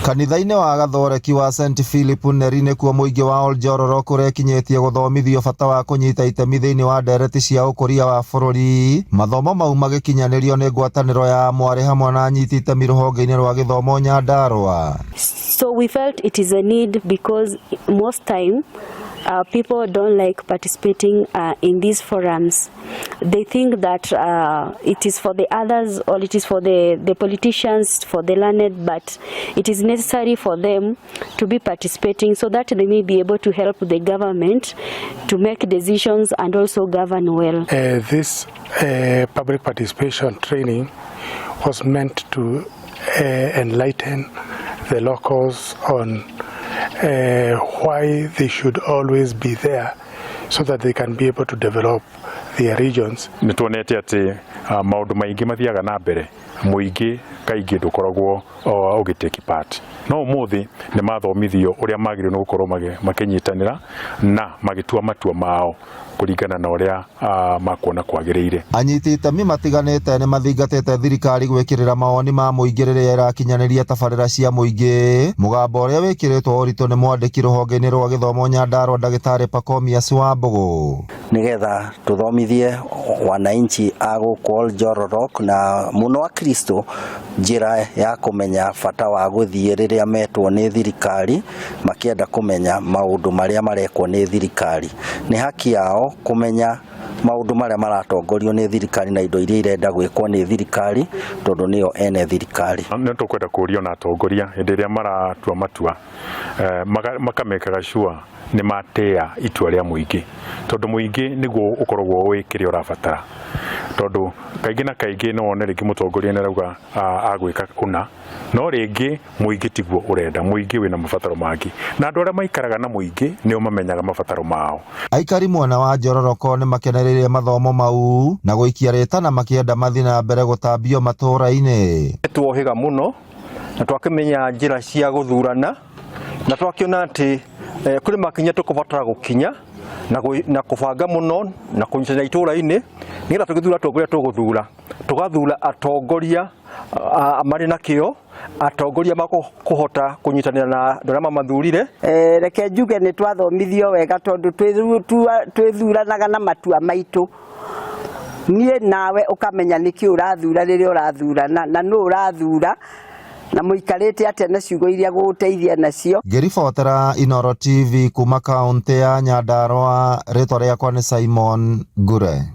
Kanitha-inĩ wa Gathoreki wa St Philip Neri nĩkuo mũingĩ wa Oljororok ũrekinyĩtie gũthomithio bata wa kũnyita itemi thĩinĩ wa ndereti cia ũkũria wa bũrũri. Mathomo mau magĩkinyanĩrio nĩ ngwatanĩro ya mwarĩ hamwe na anyiti itemi rũhonge-inĩ rwa gĩthomo Nyandarua. So we felt it is a need because most time people don't like participating in these forums. They think that it is for the others or it is for the politicians, for the learned, but it is necessary for them to be participating so that they may be able to help the government to make decisions and also govern well. This public participation training was meant to enlighten the locals on why they should always be there so that they can be able to develop their regions. Nĩ tuonete atĩ maũndũ maingĩ mathiaga na mbere mũingĩ kaingĩ ndũkoragwo ũgĩ take part, no ũmũthĩ nĩ mathomithio ũrĩa magĩrĩirwo nĩ gũkorwo makĩnyitanĩra na magĩtua matua mao kũringana na ũrĩa makuona kwagĩrĩire. Anyiti itemi matiganĩte nĩ mathingatĩte thirikari gwĩkĩrĩra mawoni ma mũingĩ rĩrĩa ĩrakinyanĩria tabarĩra cia mũingĩ. Mũgambo ũrĩa wĩkĩrĩtwo ũritũ nĩ mwandĩki rũhonge-inĩ rwa gĩthomo Nyandarua, ndagĩtarĩ Pacomius Wambũgũ. Nigetha tuthomithie wananchi a gũkũ Oljororok na mũno akristo njĩra ya kũmenya bata wa gũthiĩ rĩrĩa metwo nĩ thirikari makĩenda kũmenya maũndũ marĩa marekwo nĩ thirikari. Nĩ haki yao kũmenya maũndũ marĩa maratongorio nĩ thirikari na indo iria irenda gwĩkwo nĩ thirikari tondũ nĩo ene thirikari. Nĩ tũkwenda kũũria ona atongoria hĩndĩ ĩrĩa maratua matua makamekaga sure nĩ matĩa itua rĩa mũingĩ, tondũ mũingĩ nĩguo ũkoragwo ũĩ kĩrĩa ũrabatara, tondũ kaingĩ na kaingĩ no wone rĩngĩ mũtongoria nĩ arauga agwĩka ũna, no rĩngĩ mũingĩ tiguo ũrenda. Mũingĩ wĩna mabataro mangĩ, na andũ arĩa maikaraga na mũingĩ nĩo mamenyaga mabataro mao. Aikari mwena wa Njororoko nĩ makenereire mathomo mau na gũikia rĩtana makĩenda mathiĩ na mbere gũtambio matũũra-inĩ. Tuohĩga mũno na twakĩmenya njĩra cia gũthurana na twakĩona atĩ kũrĩ makinya tũkũbatara gũkinya na kũbanga mũno na kũnyitanĩra itũũra-inĩ nĩgetha tũgĩthura atongoria tũgũthura tũgathura atongoria marĩ na kĩo, atongoria makũhota kũnyitanĩra na andũ arĩa mamathurire. Reke njuge nĩ twathomithio wega tondũ twĩthuranaga na matua maitũ, niĩ nawe ũkamenya nĩkĩ ũrathura rĩrĩa ũrathurana na nũ ũrathura na mũikarĩte atĩa na ciugo iria gũgũteithia nacio. Ngĩribotera Inooro TV kuma kaũntĩ ya Nyandarua, rĩtwa rĩakwa nĩ Simon Ngure.